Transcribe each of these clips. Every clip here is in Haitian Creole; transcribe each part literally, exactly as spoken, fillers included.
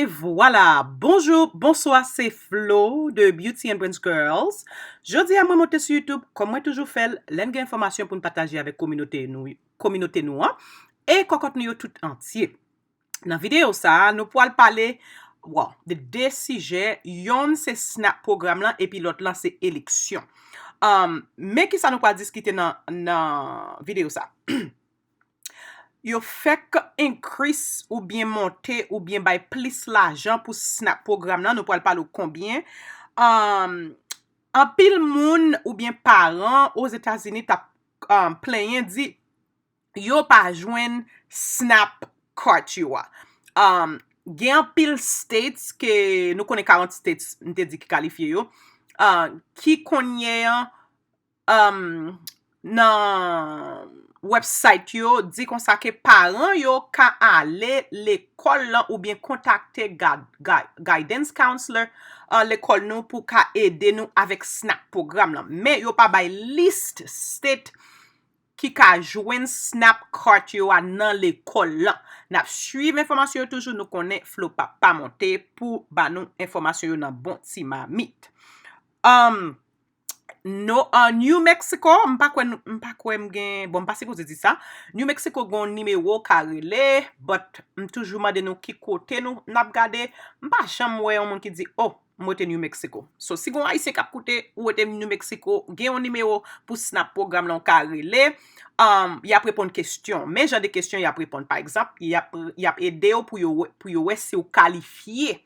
Vwala, bonjou, bonswa, se Flo de Beauty and Brains Girls. Jodi a mwen monte sou YouTube, kòm mwen toujou fè l, lè n gen enfòmasyon pou n pataje avèk kominote nou, kominote nou an, e kòkòt nou yo tout antye. Nan videyo sa a, nou pwal pale, well, de de sijè, yonn se SNAP pwogram lan, epi lòt lan se eleksyon. Um, men kisa nou pwal diskite nan, nan videyo sa a? Yo fèk increase oubyen monte oubyen bay plis lajan pou SNAP pwogram lan, nou pwal pale w konbyen. Um, anpil moun oubyen paran Ozetazini t ap, um, plenyen di yo pa jwenn SNAP card yo a. Um, gen anpil states ke nou konnen karant states, m te di ki kalifye yo, uh, ki kounye an, um, nan website yo di konsa ke paran yo ka ale lekòl lan oubyen kontakte gad-, gui-, guidance counselor, uh, lekòl nou pou ka ede nou avèk SNAP pwogram lan. Men yo pa bay list state ki ka jwenn SNAP card yo a nan lekòl lan. N ap swiv enfòmasyon yo toujou, nou konnen Flo p ap pa monte pou ba nou enfòmasyon yo nan bon ti mamit. Um, no, uh, New Mexico, m pa kwè, m pa kwè m gen, bon, m pa sipoze di sa. New Mexico gen yon nimewo w ka rele, but m toujou mande nou ki kote nou, n ap gade. M pa janm wè yon moun ki di, oh, m rete New Mexico. So, si gen yon Ayisyen k ap koute, ou rete New Mexico, gen yon nimewo pou SNAP pwogram lan w ka rele. Um, y ap reponn kesyon. Men jan de kesyon y ap reponn. Pa egzanp, y ap, y ap ede w pou yo, pou yo wè si w kalifye.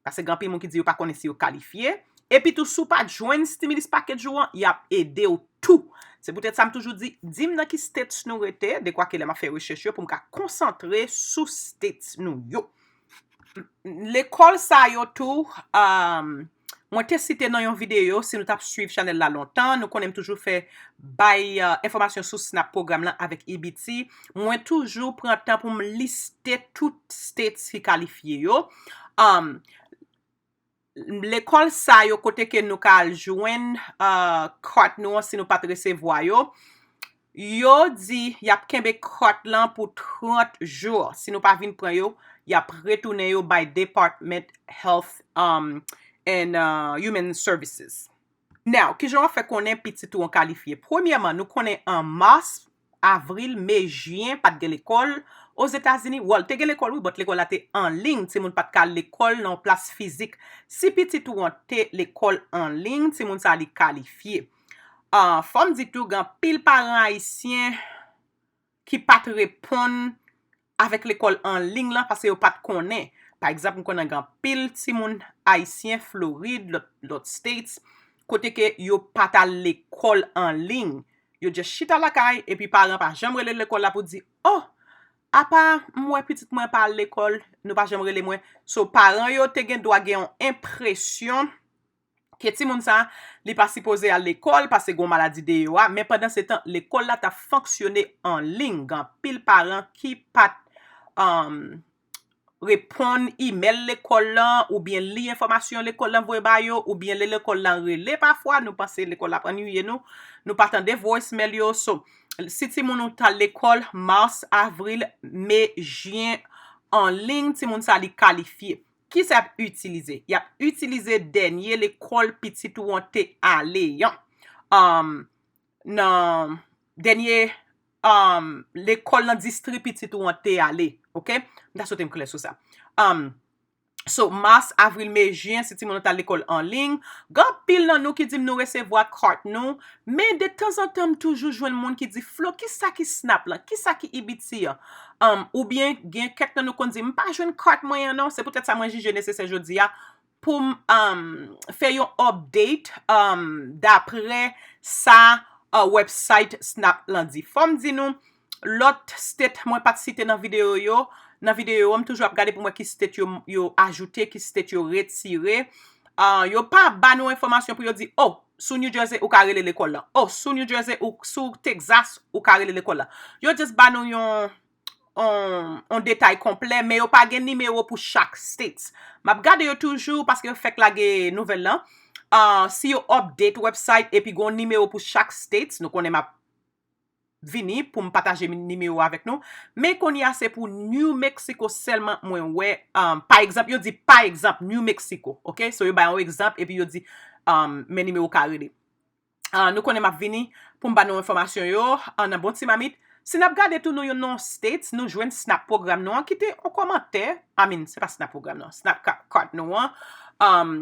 Paske gen anpil moun ki di yo pa konnen si yo kalifye. Epi tou, si w pa t jwenn stimulus package ou an, y ap ede w tou. Se poutèt sa m toujou di, di m nan ki states nou rete, dekwa ke lè m ap fè rechèch yo, pou m ka konsantre sou states nou yo. Lekòl sa yo tou, um, mwen te site nan yon videyo, si nou t ap swiv chanèl la lontan, nou konnen m toujou fè bay, uh, enfòmasyon sou SNAP pwogram lan avèk E B T. Mwen toujou pran tan pou m liste tout states ki kalifye yo. Um, lekòl sa yo kote ke nou ka al jwenn, uh, card nou an si nou pa t resevwa yo. Yo di y ap kenbe card lan pou trant jou. Si nou pa vin pran yo, y ap retounen yo bay Department Health, um, and, uh, Human Services. Now, kijan w ap fè konnen pitit ou an kalifye? Premyèman, nou konnen an mas, avril, me, jyen, pa t gen lekòl Ozetazini. Well, te gen lekòl, wi, but lekòl la te an liy, timoun pa t ka al lekòl nan yon plas fizik. Si pitit ou an te lekòl an liy, timoun sa a li kalifye. Ah, fò m di tou, gen anpil paran ayisyen ki pa t reponn avèk lekòl an liy lan paske yo pa t konnen. Pa egzanp, m konnen gen anpil timoun ayisyen, Florid, lòt, lòt states, kote ke yo pa t al lekòl an liy. Yo just chita lakay, epi paran pa janm rele lekòl la pou di, oh, apa m wè pitit mwen pa al lekòl, nou pa janm rele mwen. So, paran yo te gen dwa gen yon enpresyon ke timoun sa, li pa sipoze al lekòl paske gen yon maladi deyò a, men pandan se tan, lekòl la t ap fonksyone an liy. Gen anpil paran ki pa t, um, reponn imèl lekòl lan, oubyen li enfòmasyon lekòl lan voye ba yo, oubyen lè lekòl lan rele pafwa, nou panse lekòl la ap annuiye nou, nou pa tande voicemail yo. So, si timoun ou t al lekòl mas, avril, me, jyen, an liy, timoun sa li kalifye. Kisa y ap itilize? Y ap itilize dènye lekòl pitit ou an te ale an. Um, nan dènye, um, lekòl nan distri pitit ou an te ale. Oke? M ta swete m klè sou sa. Um, so, mas, avril, me, jyen, si timoun ou t al lekòl an liy. Gen anpil nan nou ki di m nou resevwa card nou, men de tanzantan m toujou jwenn moun ki di, Flo, kisa ki SNAP lan? Kisa ki E B T an? Um, oubyen gen kèk nan nou konn di, m pa jwenn card mwen an non. Se poutèt sa mwen jije nesesè jodi a pou m, um, fè yon update, um, daprè sa, uh, website SNAP lan di. Fò m di nou, lòt state mwen pa t site nan videyo yo, nan videyo yo, m toujou ap gade pou m wè ki state yo, yo ajoute, ki state yo retire. Ah, yo pa ba nou enfòmasyon pou yo di, oh, sou New Jersey ou ka rele lekòl lan. Oh, sou New Jersey ou sou Texas ou ka rele lekòl lan. Yo just ba nou yon, yon, yon detay konplè, men yo pa gen nimewo pou chak states. M ap gade yo toujou paske yo fèk lage nouvèl lan. Ah, si yo update website epi gen yon nimewo pou chak states, nou konnen m ap vini pou m pataje nimewo avèk nou. Men kounye a se pou New Mexico sèlman mwen wè. Um, pa egzanp, yo di pa egzanp New Mexico, ok? So yo bay yon egzanp epi yo di um, men nimewo w ka rele. Uh, nou konnen m ap vini pou m ba nou enfòmasyon yo uh, nan bon ti mamit. Si n ap gade tou nou youn nan yon States, nou jwenn Snap pwogram nou an, kite yon kòmantè, I mean, se pa Snap pwogram nou an, Snap card nou an, um,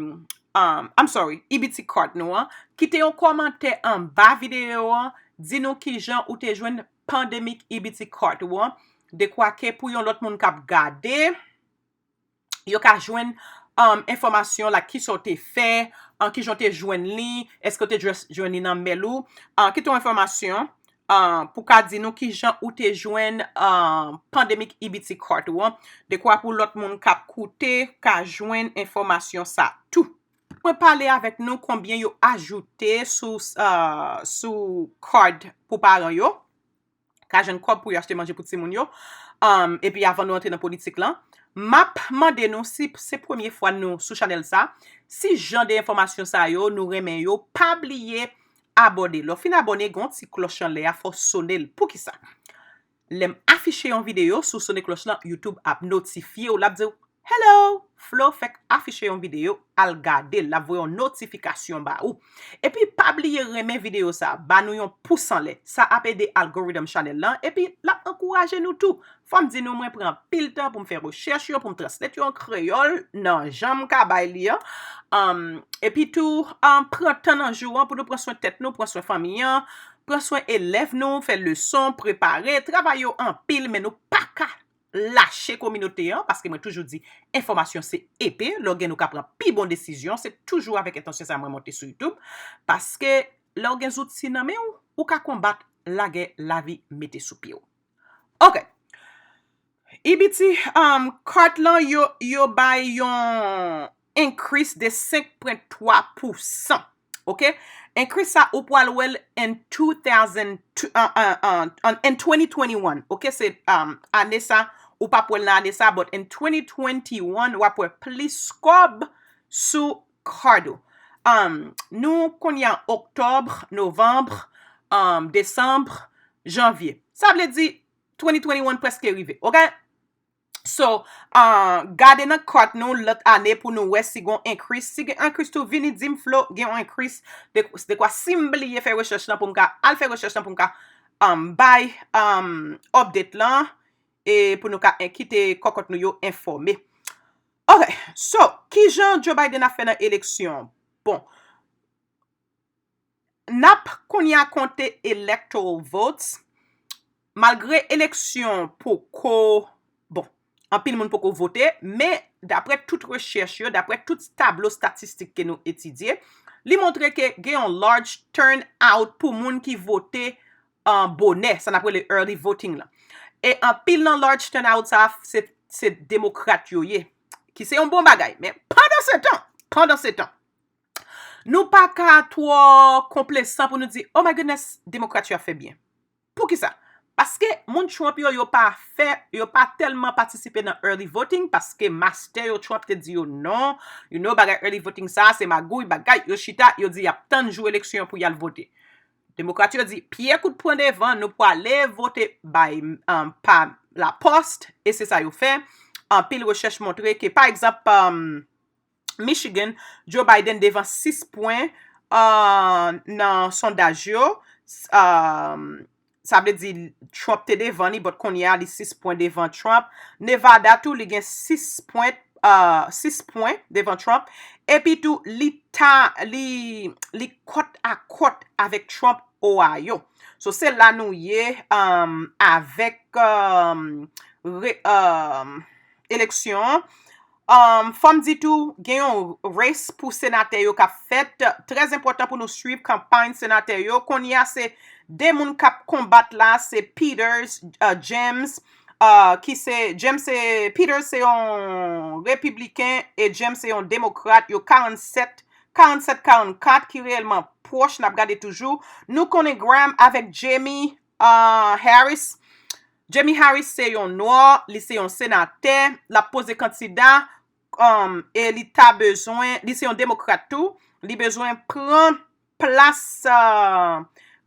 um, I'm sorry, E B T card nou an, kite yon kòmantè anba videyo an, di nou kijan ou te jwenn pandemic E B T card ou an, dekwa ke pou yon lòt moun k ap gade, yo ka jwenn um, enfòmasyon, like, kisa w te fè, uh, kijan w te jwenn li, èske w te jwenn li nan mèl ou, uh, kite yon enfòmasyon uh, pou ka di nou kijan ou te jwenn uh, pandemic E B T card ou an, dekwa pou lòt moun k ap koute ka jwenn enfòmasyon sa tou. Mwen pale avèk nou konbyen yo ajoute sou, uh, sou card pou paran yo. Ka jwenn kòb pou yo achte manje pou timoun yo. Um, epi avan nou antre nan politik lan, m ap mande nou si se premye fwa nou sou chanèl sa, si jan de enfòmasyon sa yo nou renmen yo, pa bliye abòne. Lè w fin abòne, gen yon ti klòch anlè a, fò w sone l. Poukisa? Lè m afiche yon videyo, si w sone klòch lan, YouTube ap notifye w, l ap di w, "Hello! Flo fèk afiche yon videyo, al gade l, l ap voye yon notifikasyon ba ou." Epi pa bliye renmen videyo sa, ba nou yon pous anlè, sa ap ede algorithm chanèl lan, epi l ap ankouraje nou tou. Fò m di nou, mwen pran anpil tan pou m fè rechèch yo, pou m translate yo an kreyòl, nan jan m ka bay li an. Um, epi tou, um, pran tan nan jou an pou nou pran swen tèt nou, pran swen fanmi an, pran swen elèv nou, fè leson, prepare, travay yo anpil, men nou pa ka lache kominote an, paske mwen toujou di, enfòmasyon se epe, lè w gen nou ka pran pi bon desizyon, se toujou avèk entansyon sa mwen monte sou YouTube, paske lè w gen zouti nan men w, ou ka konbat lagè lavi mete sou pye w. Ok. E B T, um, card lan, yo, yo bay yon increase de senk pwen twa pousan. Ok? Increase sa, ou pral wè l in two thousand, uh, uh, uh, in twenty twenty-one. Ok? Se um, ane sa, ou p ap wè l nan ane sa, but in twenty twenty-one, w ap wè plis kòb sou card ou. Um, nou kounye a oktòb, novanm, um, desanm, janvye. Sa vle di, twenty twenty-one prèske rive, ok? So, uh, gade nan card nou lòt ane pou nou wè si gon increase. Si gen increase tou, vini di m, Flo, gen yon increase. De, dekwa si m bliye fè rechèch lan pou m ka al fè rechèch lan pou m ka um, bay um, update lan e pou nou ka en- kite kòkòt nou yo enfòme. Ok, so, kijan Joe Biden ap fè nan eleksyon? Bon, n ap kounye a konte electoral votes. Malgre eleksyon poko, bon, anpil moun poko vote, men daprè tout rechèch yo, daprè tout tablo statistik ke nou etidye, li montre ke gen yon large turnout pou moun ki vote an bonè, sa n ap rele early voting lan. E anpil nan large turnout sa a, se, se demokrat yo ye, ki se yon bon bagay. Men pandan se tan, pandan se tan, nou pa ka twò konplesan pou nou di, "Oh my goodness, demokrat yo ap fè byen." Poukisa? Paske moun Trump yo, yo pa fè, yo pa tèlman patisipe nan early voting, paske mastè yo Trump te di yo non, you know, bagay early voting sa, se magouy, bagay, yo chita, yo di y ap tann jou eleksyon pou y al vote. Demokrat yo di, "Pye kout pran devan, nou prale vote bay, um, pa lapòs," e se sa yo fè. Anpil rechèch montre ke, pa egzanp, um, Michigan, Joe Biden devan sis pwen, uh, nan sondaj yo. Um, sa vle di Trump te devan li, but kounye a li sis pwen devan Trump. Nevada tou, li gen sis pwen, uh, sis pwen devan Trump. Epi tou, li ta, li, li kòt a kòt avèk Trump Ohio. So, se la nou ye, um, avèk, um, re, um, eleksyon an. Um, fò m di tou, gen yon race pou senatè yo k ap fèt. Trè enpòtan pou nou swiv kanpay senatè yo. Kounye a, se de moun k ap konbat la, se Peters, uh, James, uh, ki se, James se, Peters se yon repibliken e James se yon demokrat. Yo karannsèt, karannsèt karannkat ki reyèlman pwòch, n ap gade toujou. Nou konnen Graham avèk Jamie, uh, Harris. Jamie Harris se yon nwa, li se yon senatè, l ap poze kandida, um, e li ta bezwen, li se yon demokrat tou, li bezwen pran plas, uh,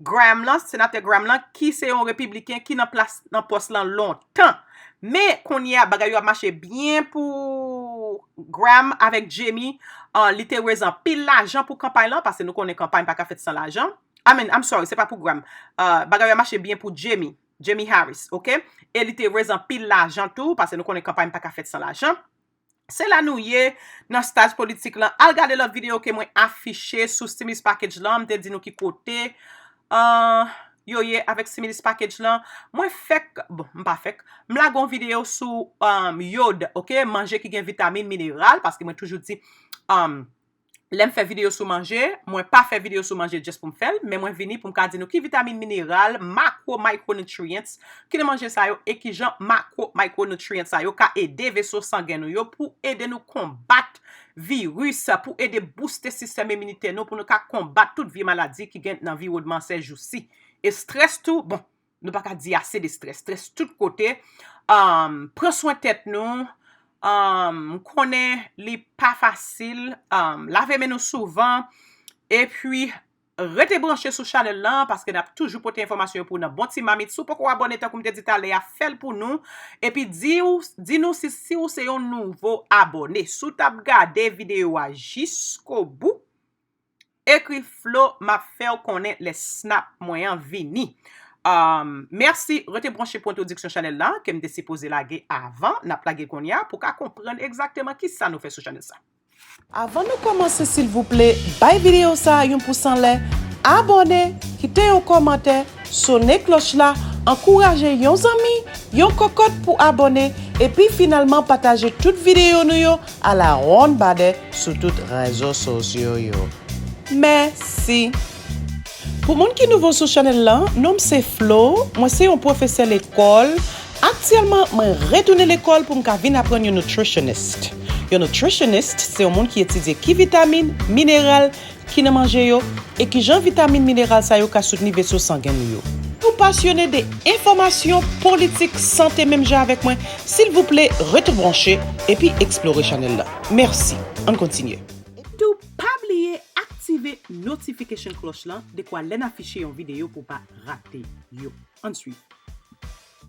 Graham lan, senatè Graham lan, ki se yon repibliken ki nan plas, nan pòs lan lontan. Men kounye a, bagay yo ap mache byen pou Graham avèk Jamie. Uh, li te reze anpil lajan pou kanpay lan, paske nou konnen kanpay pa ka fèt san lajan. I mean, I'm sorry, se pa pou Graham. Uh, bagay yo ap mache byen pou Jamie, Jamie Harris, ok? E li te reze anpil lajan tou, paske nou konnen kanpay pa ka fèt san lajan. Se la nou ye nan staj politik lan. Al gade lòt videyo ke mwen afiche sou stimulus package lan. M te di nou ki kote uh, yo ye avèk stimulus package lan. Mwen fèk, bon, m pa fèk. M lage yon videyo sou um, yod, ok? Manje ki gen vitamin, mineral, paske mwen toujou di um, lè m fè videyo sou manje, mwen pa fè videyo sou manje just pou m fè l, men mwen vini pou m ka di nou ki vitamin, mineral, makwo, micronutrients ki nan manje sa yo e ki jan makwo, micronutrients sa yo ka ede veso sangen nou yo pou ede nou konbat viris, pou ede booste sistèm iminitè nou, pou nou ka konbat tout vye maladi ki gen nan anviwònman sèjousi. E strès tou, bon, nou pa ka di ase de strès. Strès tout kote. Um, pran swen tèt nou. Um, m konnen li pa fasil. Um, lave men nou souvan. Epi, rete branche sou chanèl lan, paske n ap toujou pote enfòmasyon yo pou nou nan bon ti mamit. Si w poko abòne, tankou m te di talè a, fè l pou nou. Epi, di w, di nou si, si w se yon nouvo abòne. Si w t ap gade videyo a jiskobou, ekri Flo, m ap fè w konnen lè snap mwen an vini. Um, mèsi, rete branche pou entwodiksyon chanèl la, ke m te sipoze lage avan, n ap lage kounye a, pou w ka konprann egzakteman kisa nou fè sou chanèl sa. Avan nou kòmanse, silvouplè, bay videyo sa a yon pous anlè, abòne, kite yon kòmantè, sone klòch la, ankouraje yon zanmi, yon kòkòt pou abòne, epi finalman pataje tout videyo nou yo a la wonn badè sou tout rezo sosyo yo. Mèsi! Pou moun ki nouvo sou chanèl lan, non m se Flo, mwen se yon pwofesè lekòl. Aktyèlman, mwen retounen lekòl pou m ka vin aprann yon nutritionist. Yon nutritionist se yon moun ki etidye ki vitamin, mineral ki nan manje yo e ki jan vitamin, mineral sa yo ka soutni veso sangen nou yo. Si w pasyone de enfòmasyon, politik, sante menm jan avèk mwen, silvouplè, rete branche epi eksplore chanèl lan. Mèsi. Ann kontinye. Epi tou, pa bliye aktive notification cloche lan dekwa lè n afiche yon videyo pou w pa rate yo. Ann swiv.